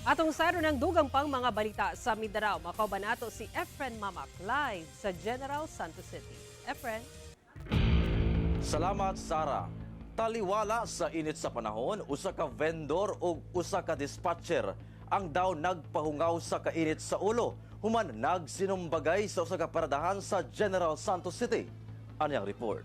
Atong sayro ng dugang pang mga balita sa Mindanao. Makauban nato si Efren Mamac live sa General Santos City. Efren? Salamat, Sara. Taliwala sa init sa panahon, usa ka vendor ug usa ka dispatcher ang daw nagpahungaw sa kainit sa ulo human nagsinumbagay sa usa ka paradahan sa General Santos City. Aniyang report.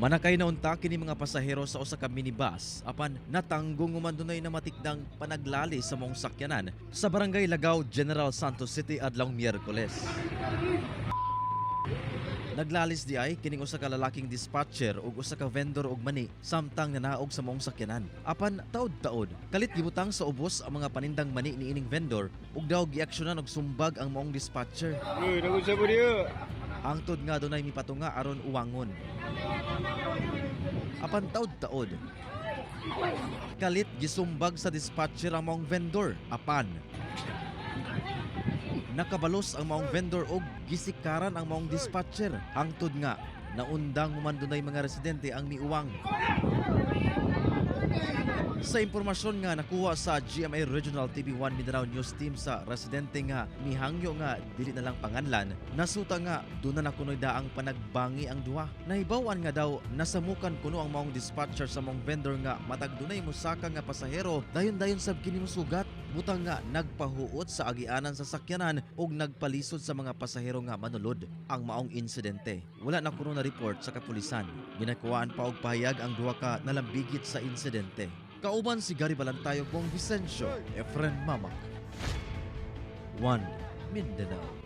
Manakay na unta kini mga pasahero sa usa ka minibus apan natanggong human dunay namatikdang panaglali sa maong sakyanan sa Barangay Lagao, General Santos City adlaw Miyerkules. Naglalis di ay kining usa ka lalaking dispatcher ug usa ka vendor og mani samtang nanaog sa maong sakyanan. Apan taod-taod, kalit gibutang sa ubos ang mga panindang mani niining vendor ug daw giaksyonan og sumbag ang maong dispatcher. Uy, nagunsa mo niyo? Hangtod nga dunay mipatunga aron uwangon. Apan taod-taod, kalit gisumbag sa dispatcher ang maong vendor. Apan nakabalos ang maong vendor og gisikaran ang maong dispatcher. Hangtod nga naundang human dunay mga residente ang miuwang. Sa impormasyon nga nakuha sa GMA Regional TV1 Mindanao News Team sa residente nga mihangyo nga dili na lang panganlan, nasuta nga duna na kunoy daang panagbangi ang duha. Nahibaw-an nga daw nasamukan kuno ang maong dispatcher sa maong vendor nga matag dunay mosaka nga pasahero, dayon-dayon sab kini mosugat, butang nga nagpahuot sa agianan sa sakyanan ug nagpalisod sa mga pasahero nga manulod. Ang maong insidente, wala na kuno na report sa kapulisan. Ginakuhaan pa og pahayag ang duha ka nalambigit sa insidente. Kauban si Gary Balantayog, Bong Vicencio, Efren Mamac. 1 Mindanao.